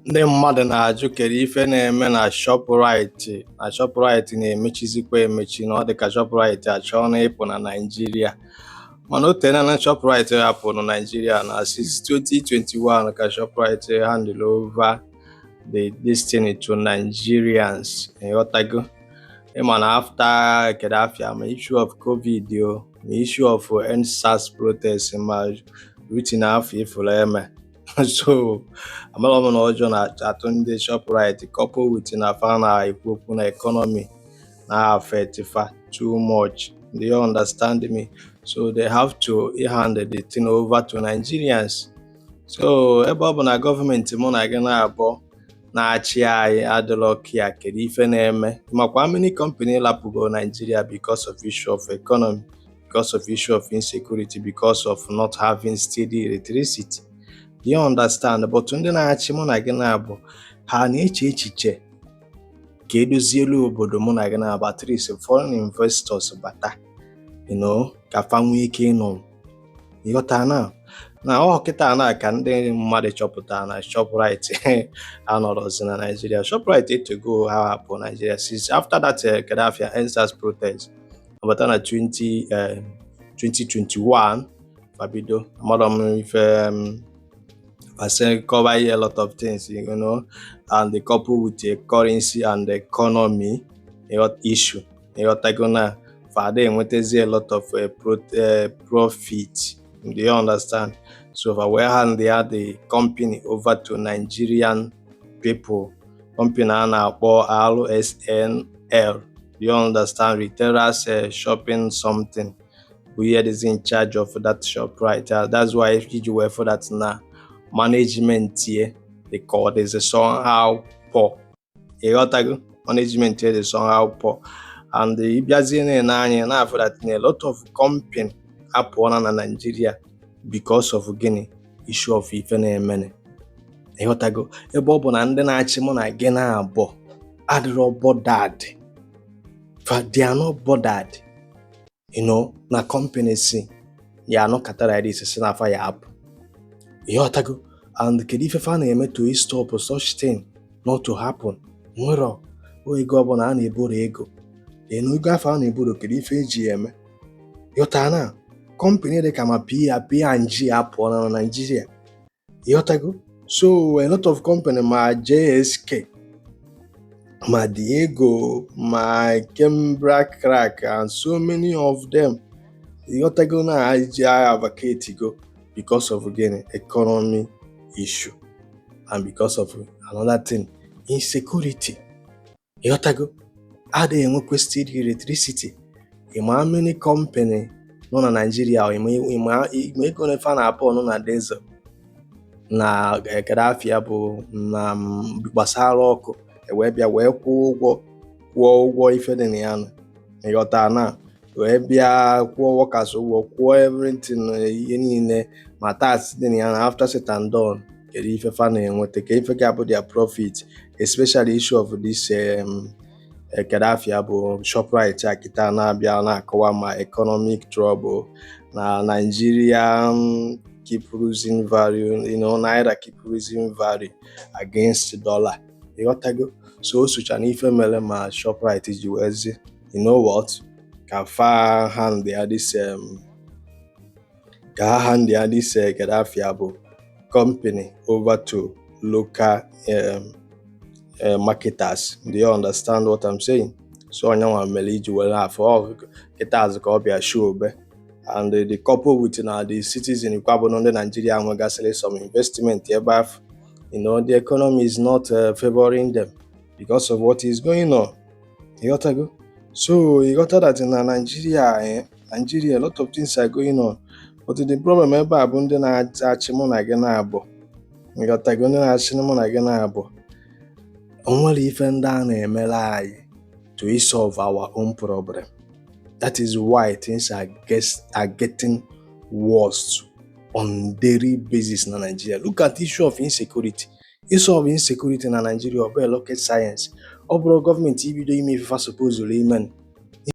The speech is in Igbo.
Ndị mmadụ na-ajụ kedu ife na-eme na Shoprite, na Shoprite na-emechizikwa emechi, na ọ dị ka Shoprite achọọ na ịpụ na Naịjirịa. Mana o teela na Shoprite hapụrụ Naịjirịa. Na since 2021 ka Shoprite handle over the destiny to Nigerians. Ịghọtago? Ịma na after, kedu afịa, ma issue of COVID o, ma issue of EndSARS protest, ma rutin afọ ifuru eme. So amara m na ụjọ na-atụ ndị Shoprite, couple with na fa na-ekwu okwu na economy na affect fa too much. Do you understand me? So they have to hand the thing over to Nigerians. So ebe ọ bụ na gọọmenti mụ na gị na-abụọ na-achị anyị adịrọ kia kedu ife na-eme, makwa many company lapụgo Nigeria because of issue of economy, because of issue of insecurity, because of not having steady electricity. Do you understand? But ndị na-achị mụ na gị na-abụ, ha na-eche echiche ka edozielu obodo mụ na gị na-abụ? At least foreign investors bata, ka fa nwee ike ịnọ. Ịghọta na ọ kịta na ka ndị mmadụ chọpụtara na Shoprite anọrọzi na Nigeria. Shoprite etego ha hapụ Nigeria since after that kedu afịa, EndSARS protest bata na 2021. Fabido amarọ m ife cover a lot of things, and the couple with the currency and the economy issue. Ịghọtago na fada enwetazi a lot of profit. Do you understand? So fa wee hand ya the company over to Nigerian people. Company a na-akpọ RSNL. Do you understand? Retailers shopping something bụ ihe is in charge of that Shoprite. That's why iji wee for that na management ye dị ka ọ dịzị somehow poor. Ịghọtago? Management ye dị somehow poor, and ịbịazie na-ene anya na-afụ that na a lot of company apụọla na Nigeria because of gịnị? Issue of ife na-emene. Ịghọtago? Ebe ọ bụ na ndị na-achị mụ na gị na-abụọ adịrọ bothered. They are not bothered na company si ya anọkọta like this, si na afa ya apụ. Ịghọtago? And kedu ife fa na-eme to stop such thing not to happen? Nwere ego ọbụla a na-eboro ego enu ego afọ a na-eboro, kedu ife eji ya eme? Ịghọta na company dị ka ma P&G apụọla na Nigeria. Ịghọtago? So a lot of company, ma JSK, ma Diageo, ma Kimberly-Clark and so many of them. Ịghọtago na ji vacate go because of gịnị? Economy issue and because of another thing, insecurity. Ịghọtago? Adịghị enwekwa steady electricity. Ịma many company nọ na Nigeria, ịma ego na-efe a na-apụ nọ na diesel na kedafia bụ na gbasara ọkụ, wee bịa wee kwụọ ụgwọ, kwụọ ụgwọ ife dị na ya nọ. Ịghọta na wee bịa kwụọ workers ụgwọ, kwụọ everything, ihe niile, ma tax dị na ya. Na after said and done, kedu ife fa na-enweta? Ka ife ga-abụ their profit, especially issue of this kedafia bụ Shoprite a kịta na-abịa na-akọwa ma economic trouble na Nigeria keep losing value, naira keep losing value against dollar. Ịghọtago? So o socha n'ife mere ma Shoprite ji wee zi, you know what, ka fa hand ya this ka ha hand ya this kedafia bụ company over to local marketers. Do you understand what I'm saying? So onyanwa mere iji were afọ ọ kịta azụ ka ọ bịa show be, and the couple with na the citizen kwa bụ ndị Nigeria nwegasịrị some investment ebe afọ. The economy is not favoring them because of what is going on. Ịghọtago? So ịghọta that na Nigeria, Nigeria, a lot of things are going on, but the problem ebe a bụ ndị na-achị mụ na gị na-abụ. Ịghọtago? Ndị na-achị mụ na gị na-abụ, o nwere ife ndị a na-emere anyị to solve our own problem. That is why things are getting worse on daily basis na Nigeria. Look at issue of insecurity. Issue of insecurity na Nigeria, ọ bụ rocket science. Ọ bụrụ gọọmenti ibido ime ife fa supposed ime.